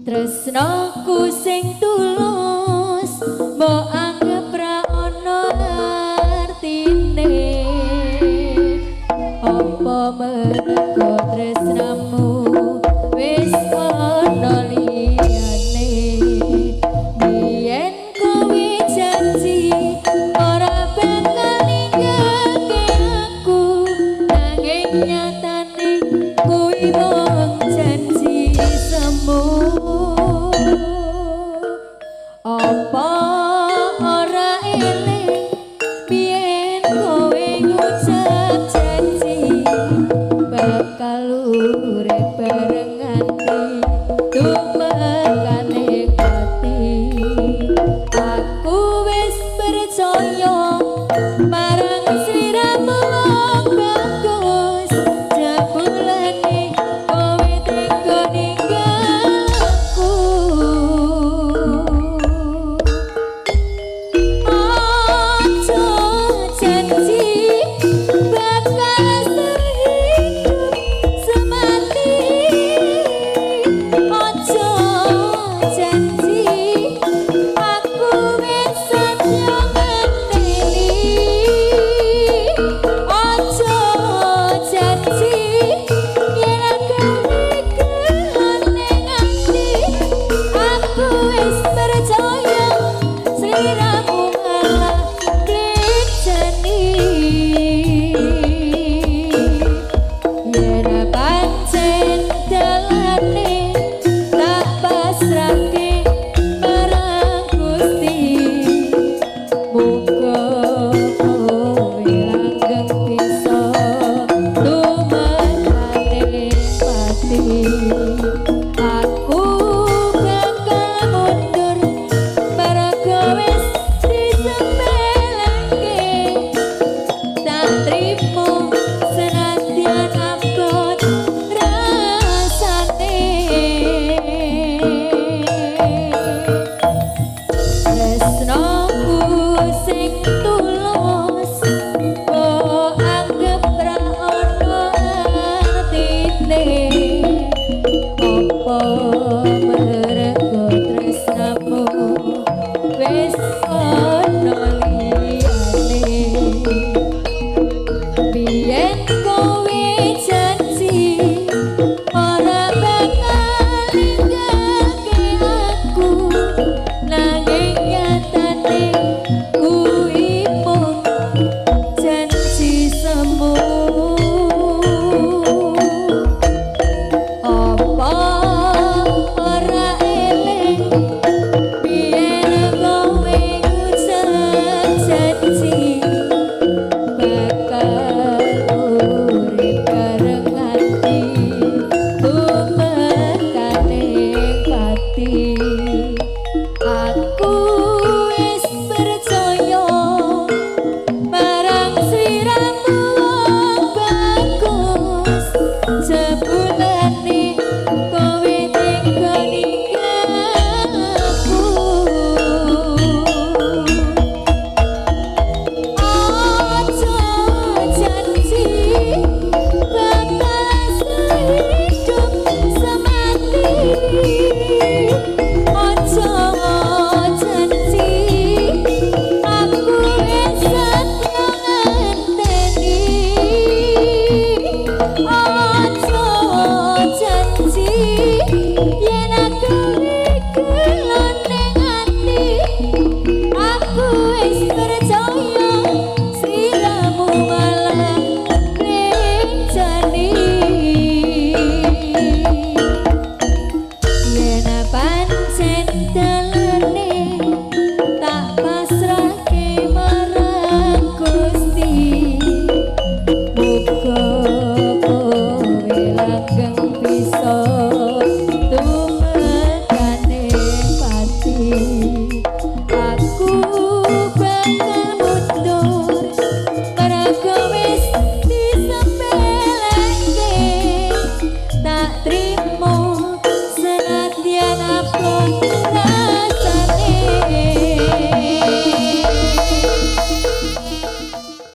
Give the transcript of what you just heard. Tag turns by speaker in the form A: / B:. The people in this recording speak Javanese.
A: Tresnoku sing tulus mbok anggep ra ono artine. Apa mergo tresnamu wis ana liyane? Biyen kowe janji ora bakal ninggalke aku, nanging nyatane kuwi mung janji semu. Apa ora eling biyen kowe ngucap janji bakal urip bareng nganti tumekane pati? Aku wis percaya marang sliramu wong bagus, jebulane kowe tega ninggal aku. Aja janji bakal sehidup semati, aja janji aku wis setya ngenteni, aja janji yen gawe gelane ati. Aku wis percaya sliramu malah mleceni. Yen pancen dalane tak pasrahke marang Gusti, muga kowe langgeng bisa tumekane pati. Aku bakal mundur mergo wis disepeleke, tak trimo senadyan abot rasane. Tresnoku sing tulus mbok anggep ra ono artine. Apa mergo tresnamu wis ana liyane? Biyen kowe janji ora bakal ninggalke aku, nanging nyatane kuwi mung janji semu. Apa ora eling biyen kowe ngucap janji bakal urip bareng nganti tumekane pati? Aku wis percaya marang sliramu wong bagus, jebulane kowe tega ninggal aku. Aja janji bakal sehidup semati, aja janji aku wis setya ngenteni, aja janji yen